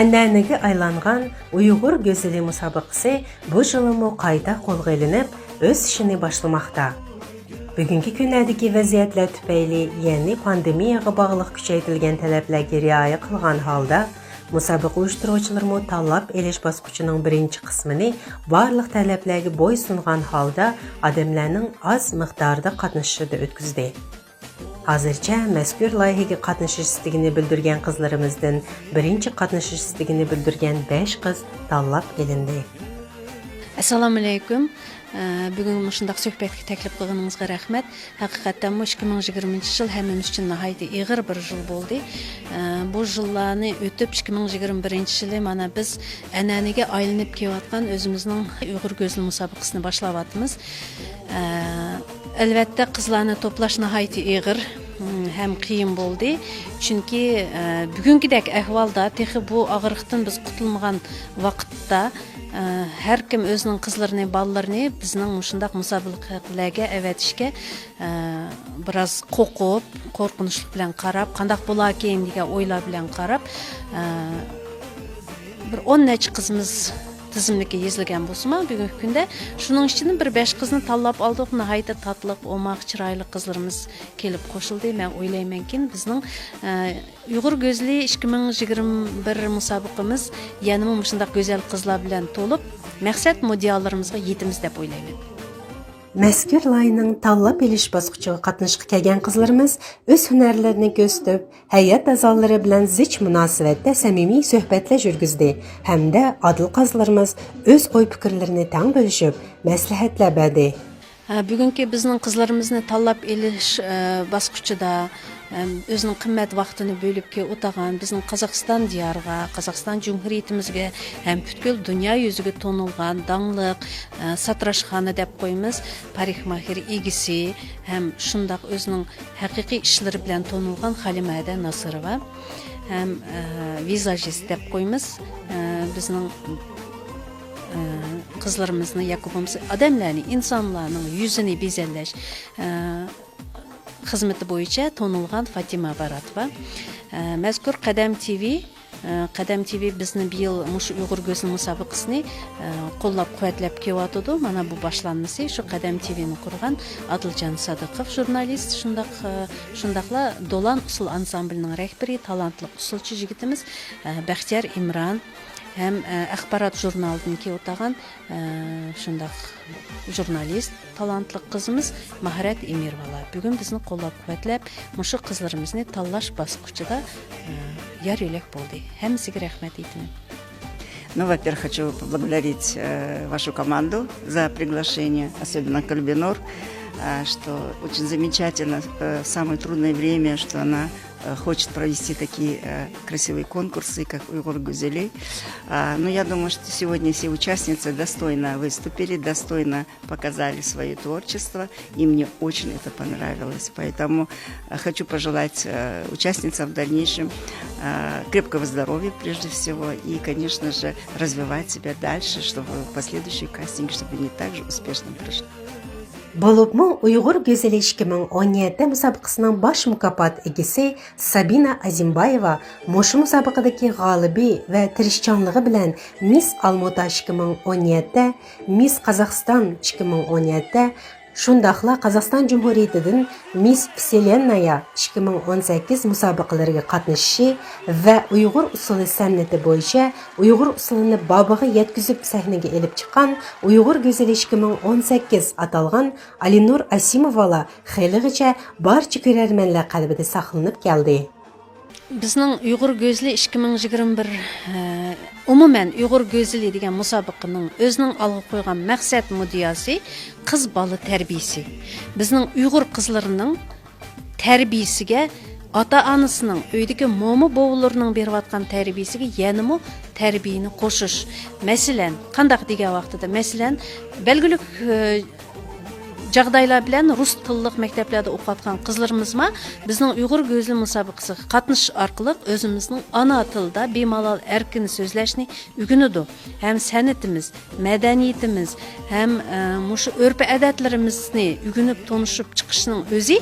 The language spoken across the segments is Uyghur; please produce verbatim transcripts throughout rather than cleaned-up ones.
ئەنئەنىگە ئايلانغان ئۇيغۇر گۈزىلى مۇسابىقىسى بۇ يىلمۇ قايتا قولغا ئېلىنىپ، ئۆسۈشىنى باشلىماقتا. بۈگۈنكى كۈنلەردىكى ۋەزىيەتلەر تۈپەيلى، يەنى پاندېمىيەگە باغلىق كۈچەيتىلگەن تەلەپلەرگە رىئايە قىلغان ھالدا، مۇسابىقە ئۇيۇشتۇرغۇچىلىرىمۇ تاللاپ ئېلىش باسقۇچىنىڭ بىرىنچى قىسمىنى بارلىق تەلەپلەرگە بويسۇنغان ھالدا ئادەملەرنىڭ ئاز مىقداردا قاتنىشىشىدا ئۆتكۈزدى. ھازىرچە مەزكۇر لايىھەگە قاتنىشىش ئىستىكىنى بىلدۈرگەن قىزلىرىمىزدىن بىرىنچى قاتنىشىش ئىستىكىنى بىلدۈرگەن بەش قىز تاللاپ ئېلىندى. ئەسسالامۇئەلەيكۇم. ئە، بۈگۈن مۇشۇنداق سۆھبەتكە تەكلىپ قىلغىنىڭىزغا رەھمەت. ھەقىقەتەنمۇ ئىككى مىڭ يىگىرمىنچى يىل ھەممىمىز ئۈچۈن ناھايىتى ئېغىر بىر يىل بولدى. ئە، بۇ يىللارنى ئۆتۈپ، ئىككى مىڭ يىگىرمە بىرىنچى يىلى مانا بىز ئەنئەنىگە ئايلىنىپ كېلىۋاتقان ئۆزىمىزنىڭ ئۇيغۇر گۈزىلى مۇسابىقىسىنى باشلاۋاتىمىز. ئە، ئەلۋەتتە، قىزلارنى توپلاش ناھايىتى ئېغىر، م، ھەم قىيىن بولدى. چۈنكى، ئە، بۈگۈنكىدەك ئەھۋالدا تېخى بۇ ئاغرىقتىن بىز قۇتۇلمىغان ۋاقىتتا، ئە، ھەر كىم ئۆزىنىڭ قىزلىرىنى، بالىلىرىنى بىزنىڭ مۇشۇنداق مۇسابىقىلەرگە ئەۋەتىشكە، ئە، بىراز قورقۇپ، قورقۇنچلۇق بىلەن قاراپ، قانداق بولاركىن دېگەن ئويلار بىلەن قاراپ، ئە، بىر ئون نەچچە قىزىمىز تىزىملىككە يېزىلگەن بولسىمۇ، بۈگۈنكى كۈندە شۇنىڭ ئىچىدىن بىر بەش قىزنى تاللاپ ئالدۇق. ناھايىتى تاتلىق، ئوماق، چىرايلىق قىزلىرىمىز كېلىپ قوشۇلدى. مەن ئويلايمەنكىن، بىزنىڭ، ئە، ئۇيغۇر گۈزىلى ئىككى مىڭ يىگىرمە بىر مۇسابىقىمىز يەنىمۇ مۇشۇنداق گۈزەل قىزلار بىلەن تولۇپ، مەقسەت مۇددىئالىرىمىزغا يېتىمىز دەپ ئويلايمەن. مەزكۇر لايىھىنىڭ تاللاپ ئېلىش باسقۇچىغا قاتنىشقا كەلگەن قىزلىرىمىز ئۆز ھۈنەرلىرىنى كۆرسىتىپ، ھەيئەت ئەزالىرى بىلەن زىچ مۇناسىۋەتتە سەمىمىي سۆھبەتلەر يۈرگۈزدى ھەمدە ئادىل قىزلىرىمىز ئۆز ئوي-پىكىرلىرىنى تەڭ بۆلۈشۈپ، مەسلىھەتلەر بەردى. ھە، بۈگۈنكى بىزنىڭ قىزلىرىمىزنى تاللاپ ئېلىش، ئە، باسقۇچىدا، ئەم، ئۆزىنىڭ قىممەت ۋاقتىنى بۆلۈپ كېلىپ ئولتۇرغان بىزنىڭ قازاقىستان دىيارىغا، قازاقىستان جۇمھۇرىيىتىمىزگە ھەم پۈتكۈل دۇنيا يۈزىگە تونۇلغان داڭلىق، ئە، ساتىراشخانا دەپ قويىمىز، پارىكماھىر ئىگىسى ھەم شۇنداق ئۆزىنىڭ ھەقىقىي ئىشلىرى بىلەن تونۇلغان خالىمەدە ناسىروۋا ھەم، ئە، ۋىزاژىست دەپ قويىمىز، ئە، بىزنىڭ، ئە، قىزلىرىمىزنى ياكى بولمىسا ئادەملەرنى، ئىنسانلارنىڭ يۈزىنى بېزەللەش، ئە، خىزمىتى بويىچە تونۇلغان فاتىمە باراتوۋا. ئە، مەزكۇر قەدەم تىۋى، ئە، قەدەم تىۋى بىزنى بىيىل مۇشۇ ئۇيغۇر گۈزىلى مۇسابىقىسىنى، ئە، قوللاپ-قۇۋۋەتلەپ كېلىۋاتىدۇ. مانا بۇ باشلانمىسى شۇ قەدەم تىۋىنى قۇرغان ئادىلجان سادىقوف ژۇرنالىست، شۇنداق، ئە، شۇنداقلا دولان ئۇسسۇل ئانسامبىلىنىڭ رەھبىرى، تالانتلىق ئۇسسۇلچى يىگىتىمىز، ئە، بەختىيار ئىمران ھەم، ئە، ئاخبارات ژۇرنالىدىن كېلىۋاتقان ئە، شۇنداق ژۇرنالىست، تالانتلىق قىزىمىز ماھارەت ئېمىروۋالار بۈگۈن بىزنى قوللاپ-قۇۋۋەتلەپ، مۇشۇ قىزلىرىمىزنى تاللاش باسقۇچىدا، ئە، يار-يۆلەك بولدى. ھەممىسىگە رەھمەت ئېيتىمەن. Ну, во-первых, хочу поблагодарить, э, вашу команду за приглашение, особенно Кальбинор, э, что очень замечательно, э, в самое трудное время, что она э, хочет провести такие, э, красивые конкурсы, как «Уйгур гюзели». А, но я думаю, что сегодня все участницы достойно выступили, достойно показали свое творчество, и мне очень это понравилось. Поэтому, э, хочу пожелать, э, участницам в дальнейшем, э, крепкого здоровья прежде всего и, конечно же, развивать себя дальше, чтобы последующие кастинги, чтобы они также успешно прошли. بولۇپمۇ ئۇيغۇر گۈزىلى ئىككى مىڭ ئون يەتتە مۇسابىقىسىنىڭ باش مۇكاپات ئىگىسى سابىنا ئازىمبايېۋا مۇشۇ مۇسابىقىدىكى غالىبى ۋە تىرىشچانلىقى بىلەن مىس ئالمۇتا ئىككى مىڭ ئون يەتتە، مىس قازاقىستان ئىككى مىڭ ئون يەتتە، شۇنداقلا قازاقىستان جۇمھۇرىيىتىدىن مىس ۋسېلېننايا ئىككى مىڭ ئون سەككىز مۇسابىقىلىرىگە قاتنىشىشى ۋە ئۇيغۇر ئۇسسۇلى سەنئىتى بويىچە ئۇيغۇر ئۇسسۇلىنى بابىغا يەتكۈزۈپ سەھنىگە ئېلىپ چىققان ئۇيغۇر گۈزىلى ئىككى مىڭ ئون سەككىز ئاتالغان ئالىنۇر ئاسىموۋالا خېلىغىچە بارچە كۆرەرمەنلەر قەلبىدە ساقلىنىپ كەلدى. بىزنىڭ ئۇيغۇر گۈزىلى ئىككى مىڭ يىگىرمە بىر، ئە، ئومۇمەن ئۇيغۇر گۈزىلى دېگەن مۇسابىقىنىڭ ئۆزىنىڭ ئالغا قويغان مەقسەت مۇددىئاسى قىز بالا تەربىيىسى. بىزنىڭ ئۇيغۇر قىزلىرىنىڭ تەربىيىسىگە، ئاتا-ئانىسىنىڭ، ئۆيدىكى موما-بوۋىلىرىنىڭ بېرىۋاتقان تەربىيىسىگە يەنىمۇ تەربىيىنى قوشۇش. مەسىلەن، قانداق دېگەن ۋاقتىدا، مەسىلەن، بەلگىلىك، ئە، جاغدايلار بىلەن رۇس تىللىق مەكتەپلەردە ئوقۇۋاتقان قىزلىرىمىزمۇ بىزنىڭ ئۇيغۇر گۈزىلى مۇسابىقىسىغا قاتنىشىش ئارقىلىق ئۆزىمىزنىڭ ئانا تىلىدا بىمالال ئەركىن سۆزلەشنى ئۆگىنىدۇ. ھەم سەنئىتىمىز، مەدەنىيىتىمىز، ھەم، ئە، مۇشۇ ئۆرپ-ئادەتلىرىمىزنى ئۆگىنىپ تونۇشۇپ چىقىشنىڭ ئۆزى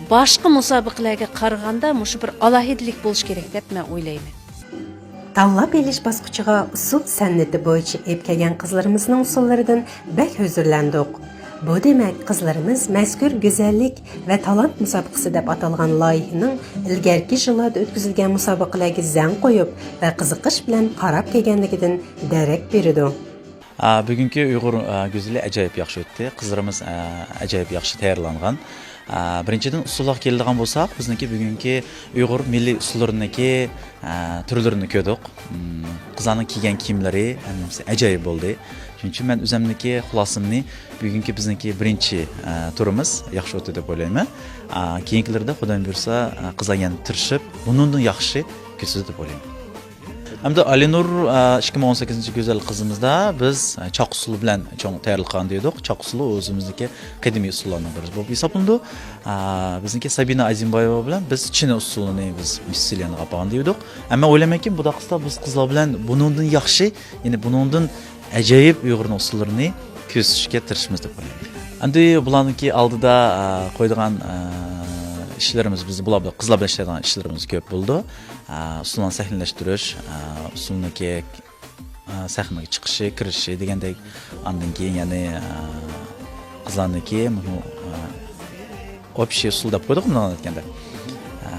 باشقا مۇسابىقىلەرگە قارىغاندا مۇشۇ بىر ئالاھىدىلىك بولۇشى كېرەك دەپ مەن ئويلايمەن. تاللاپ ئېلىش باسقۇچىغا ئۇسسۇل سەنئىتى بويىچە ئېلىپ كەلگەن قىزلىرىمىزنىڭ ئۇسسۇللىرىدىن بەك ھۆزۈرلەندۇق. بۇ دېمەك، قىزلىرىمىز مەزكۇر گۈزەللىك ۋە تالانت مۇسابىقىسى دەپ ئاتالغان لايىھىنىڭ ئىلگەركى يىللاردا ئۆتكۈزۈلگەن مۇسابىقىلەرگە زەڭ قويۇپ ۋە قىزىقىش بىلەن قاراپ كەلگەنلىكىدىن دېرەك بېرىدۇ. ئا، بۈگۈنكى ئۇيغۇر، ئا، گۈزىلى ئەجايىپ ياخشى ئۆتتى. قىزلىرىمىز، ئا، ئەجايىپ ياخشى تەييارلانغان. ئا، بىرىنچىدىن، ئۇسسۇللارغا كېلىدىغان بولساق، بىزنىڭكى بۈگۈنكى ئۇيغۇر مىللىي ئۇسسۇللىرىنىڭكى، ئا، تۈرلىرىنى كۆردۇق. مم، قىزلارنىڭ كىيگەن كىيىملىرى ھەممىسى ئەجايىپ بولدى. شۇنىڭ ئۈچۈن مەن ئۆزۈمنىڭكى خۇلاسەمنى، بۈگۈنكى بىزنىڭكى بىرىنچى، ئا، تۇرىمىز ياخشى ئۆتتى دەپ ئويلايمەن. ئا، كېيىنكىلىرىدە خۇدايىم بۇيرۇسا، ئا، قىزلار يەنە تىرىشىپ، بۇنىڭدىن ياخشى كۆرسىتىدۇ دەپ ئويلايمەن. ئەمدى ئالىنۇر، ئا، ئىككى مىڭ ئون سەككىزىنچى گۈزەل قىزىمىزدا بىز، ئا، چاق ئۇسسۇلى بىلەن چوڭ تەييارلىق قىلغان دېدۇق. چاق ئۇسسۇلى ئۆزىمىزنىڭكى قەدىمىي ئۇسسۇللارنىڭ بىرى بولۇپ ھېسابلىنىدۇ. ئا، بىزنىڭكى سابىنا ئازىمبايېۋا بىلەن بىز چىنا ئۇسسۇلىنى بىز مىس سىليانغا ئاپارغان دېدۇق. ئەمما ئويلايمەنكى، بۇنداق قىلسا بىز قىزلار بىلەن بۇنىڭدىن ياخشى، يەنى بۇنىڭدىن ئەجايىپ ئۇيغۇرنىڭ ئۇسسۇللىرىنى كۆرسىتىشكە تىرىشىمىز دەپ ئويلايمەن. ئەمدى بۇلارنىڭكى ئالدىدا، ئا، قويىدىغان، ئا، ئىشلىرىمىز، بىز بۇلار بىلەن، قىزلار بىلەن ئىشلەيدىغان ئىشلىرىمىز كۆپ بولىدۇ. ئا، ئۇسسۇلنى سەھنىلەشتۈرۈش، ئا، ئۇسسۇلنىڭكى، ئا، سەھنىگە چىقىشى، كىرىشى دېگەندەك، ئاندىن كېيىن يەنە، ئا، قىزلارنىڭكى مۇشۇ، ئا، ئوبشىي ئۇسسۇل دەپ قويدۇق، مۇنداق ئېيتقاندا. ئا،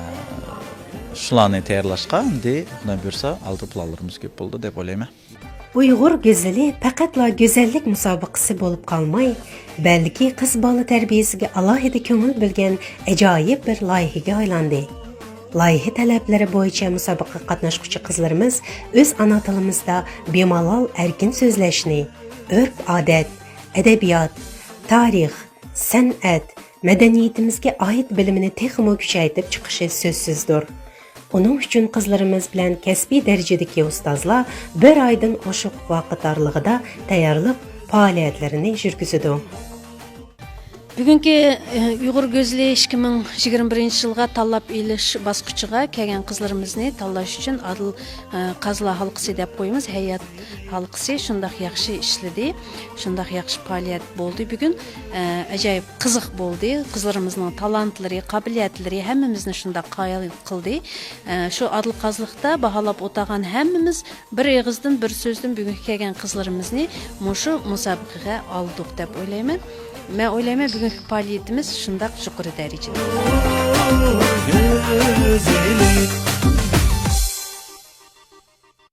شۇلارنى تەييارلاشقا ئەمدى خۇدايىم بۇيرۇسا ئالدى پىلانلىرىمىز كۆپ بولىدۇ دەپ ئويلايمەن. ئۇيغۇر گۈزىلى پەقەتلا گۈزەللىك مۇسابىقىسى بولۇپ قالماي، بەلكى قىز بالا تەربىيەسىگە ئالاھىدە كۆڭۈل بۆلگەن ئەجايىپ بىر لايىھىگە ئايلاندى. لايىھە تەلەپلىرى بويىچە مۇسابىقىگە قاتناشقۇچى قىزلىرىمىز ئۆز ئانا تىلىمىزدا بىمالال ئەركىن سۆزلەشنى، ئۆرپ-ئادەت، ئەدەبىيات، تارىخ، سەنئەت، مەدەنىيىتىمىزگە ئائىت بىلىمىنى تېخىمۇ كۈچەيتىپ چىقىشى سۆزسىزدۇر. ئۇنىڭ ئۈچۈن قىزلىرىمىز بىلەن كەسپىي دەرىجىدىكى ئۇستازلار بىر ئايدىن ئوشۇق ۋاقىت ئارىلىقىدا تەييارلىق پائالىيەتلىرىنى يۈرگۈزىدۇ. بۈگۈنكى، ئە، ئۇيغۇر گۈزىلى ئىككى مىڭ يىگىرمە بىرىنچى يىلغا تاللاپ ئېلىش باسقۇچىغا كەلگەن قىزلىرىمىزنى تاللاش ئۈچۈن ئادىل، ئە، قازىلار ھالقىسى دەپ قويىمىز، ھەيئەت ھالقىسى شۇنداق ياخشى ئىشلىدى، شۇنداق ياخشى پائالىيەت بولدى بۈگۈن. ئە، ئەجايىپ قىزىق بولدى. قىزلىرىمىزنىڭ تالانتلىرى، قابىلىيەتلىرى ھەممىمىزنى شۇنداق قايىل قىلدى. ئە، شۇ ئادىل قازىلىقتا باھالاپ ئولتۇرغان ھەممىمىز بىر ئېغىزدىن، بىر سۆزدىن بۈگۈنكى كەلگەن قىزلىرىمىزنى مۇشۇ مۇسابىقىگە ئالدۇق دەپ ئويلايمەن. مەن ئويلايمەن، بۈگۈنكى پائالىيىتىمىز شۇنداق يۇقىرى دەرىجىدە.